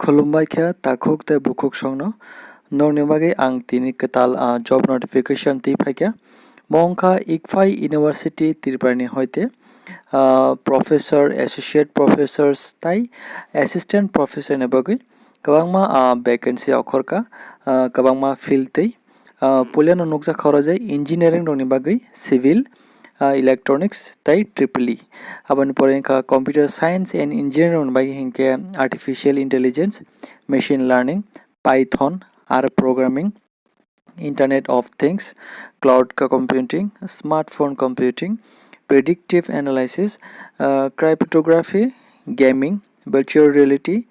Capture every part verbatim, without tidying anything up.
Khulumbai kha takhuk tei bukhuk songno. Norokni bagwi ang tini kwtal, ah, job notification twi phaikha. Mo wngkha ICFAI University Tripurani hoite, ah, professor, associate professors tei assistant professor ni bagwi kwbangma, ah, vacancy okhorkha, ah, kwbangma field tei, ah, puilano nukjakha oro je engineering rokni bagwi civil, ah, electronics tei triple E. Aboni pore wngkha computer science and engineering rokni bagwi hinkhe artificial intelligence, machine learning, Python, R programming, Internet of Things, cloud co-, computing, smartphone computing, predictive analysis, uh, cryptography, gaming, virtual reality,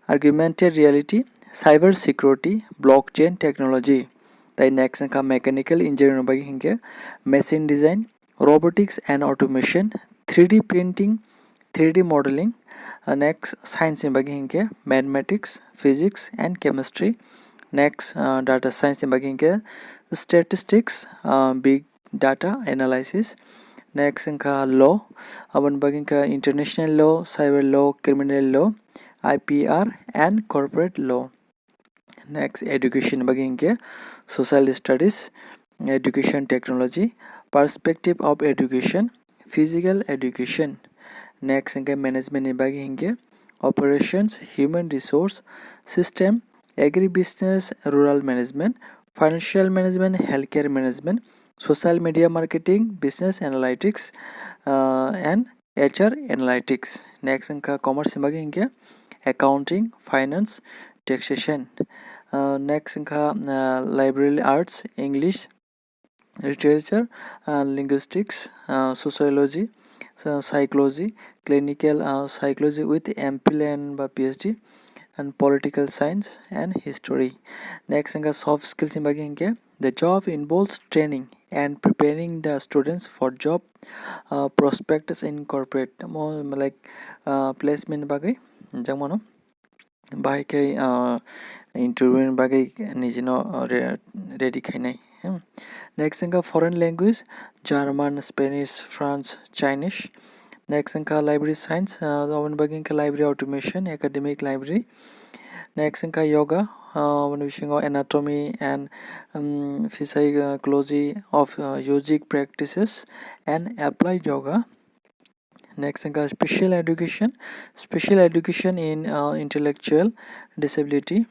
augmented reality, cyber security, blockchain technology. Tai next wngkha mechanical engineering bagwi hinkhe machine design, robotics and automation, three D printing, three D modeling, uh, next science ni bagwi hinkhe mathematics, physics and chemistry, next, uh, data science ni bagwi hinkhe statistics, uh, big data analysis, next wngkha law, aboni bagwi wngkha international law, cyber law, criminal law, I P R and corporate law. Next, education bagwi hinkhe social studies, education technology, perspective of education, physical education. Next hinkhe management ni bagwi hinkhe operations, human resource, system, agribusiness, rural management, financial management, healthcare management, social media marketing, business analytics, uh, and H R analytics. Next wngkha commerce ni bagwi hinkhe accounting, finance, taxation. Uh, next wngkha, uh, liberal arts, English, literature, uh, linguistics, uh, sociology, so psychology, clinical, uh, psychology with M Phil and ba P H D, and political science and history. Next wngkha soft skills ni bagwi hinkhe the job involves training and preparing the students for job, uh, prospects in corporate. Mo, like, uh, placement bagwi jang mano. Bahai khe, uh, interview ni bagwi nijino, uh, re-, ready khainai. Hmm. Next wngkha foreign language, German, Spanish, French, Chinese. Next wngkha library science, uh, aboni bagwi wngkha library automation, academic library. Next wngkha yoga, uh, aboni bisingo anatomy and, um, physiology of, uh, yogic practices and applied yoga. Next wngkha special education, special education in, uh, intellectual disability.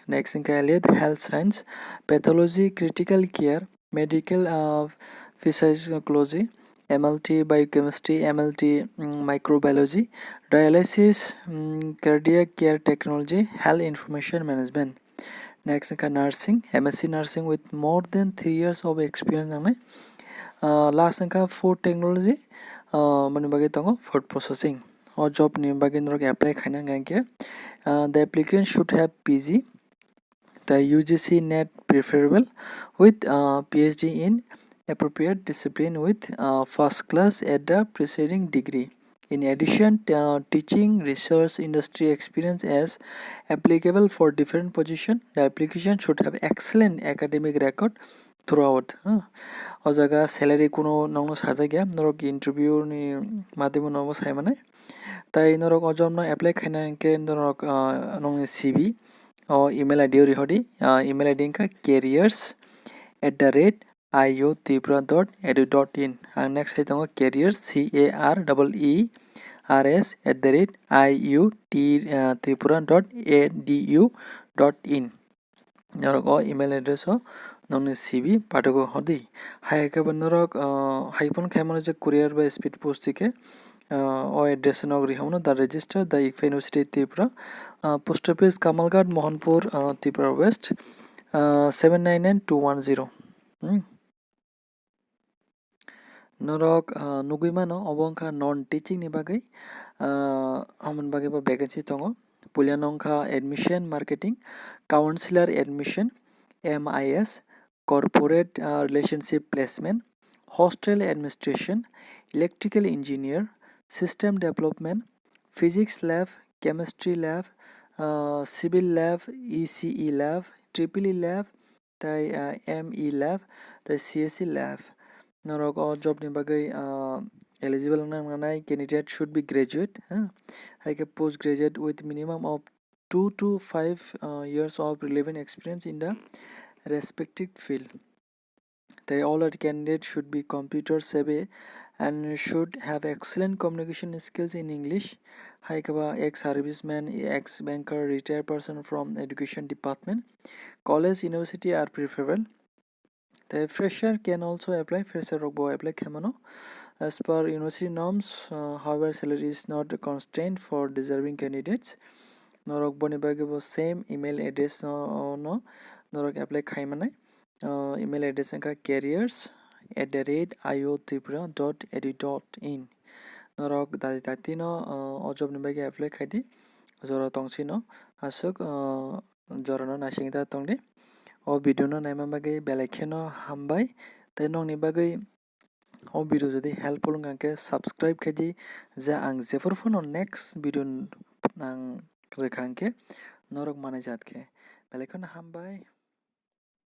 Next wngkha allied health science, pathology, critical care, medical, uh, physiology, M L T, biochemistry, M L T, mm, microbiology, dialysis, mm, cardiac care technology, health information management. Next wngkha nursing, M S C nursing with more than three years of experience nangnai. Uh, last wngkha food technology, uh, mani bagwi tongo food processing. O job ni bagwi norok apply khaina hwnkha khe, uh, the applicant should have P G, the U G C NET preferable with, uh, P H D in appropriate discipline with, uh, first class at the preceding degree. In addition, uh, teaching, research, industry experience as applicable for different position. The application should have excellent academic record throughout. Huh? O jaga salary kuno nongno sajak ya, norok interview ni madhyamo nobo sai mane. Tai norok o job no apply khaina hwnkhe norok, uh, nongni C V o email I D o rihodi, uh, email I D wngkha careers at the rate I U Tripura dot edu dot in. Ang next hai tongo careers, C A R E E R S at the rate I U T, uh, Tripura dot E D U dot in. Norok o email address o nongni C V patogwi hodi. Hai khe bo norok, uh, hai phone khaimano je courier bai speed post twi khe, uh, o address o nog rihormano, the register, the ICFAI University Tripura, uh, post office Kamalghat, Mohanpur, uh, Tripura West, uh, seven nine nine two one zero. Hmm. Norok, ah, nugwi mano, obo wngkha non teaching ni bagwi, ah, aboni bagwi bo vacancy tongo. Puila no wngkha admission marketing, counselor admission, M I S, corporate, ah, relationship placement, hostel administration, electrical engineer, system development, physics lab, chemistry lab, ah, civil lab, E C E lab, triple E lab, tai, ah, M E lab, tai C S E lab. Norok o job ni bagwi, ah, eligible wngna nangnai candidate should be graduate, ha? Hai khe post graduate with minimum of two to five uh, years of relevant experience in the respective field. Tei all other candidates should be computer savvy and should have excellent communication skills in English. Hai khe ba ex serviceman, ex banker, retired person from education department, college, university are preferable. Tei fresher can also apply, fresher rok bo apply khaimano as per university norms. Uh, however, salary is not a constraint for deserving candidates. Norok boni bagwi bo same email address no, no norok apply khaimanai. Uh, email address wngkha careers at the rate io tripura dot edu dot in. Norok dati dati no uh, o job ni bagwi apply khaidi. Jora tongsi no aswk uh, jora no naising ta tongdi. O video no naima bagwi belai kheno hambai. Tei nokni bagwi o video jodi helpful wngkha khe subscribe khaidi, je ang jephuru phano next video ang rwkha hwnkhe norok manai jat khe. Belai kheno hambai.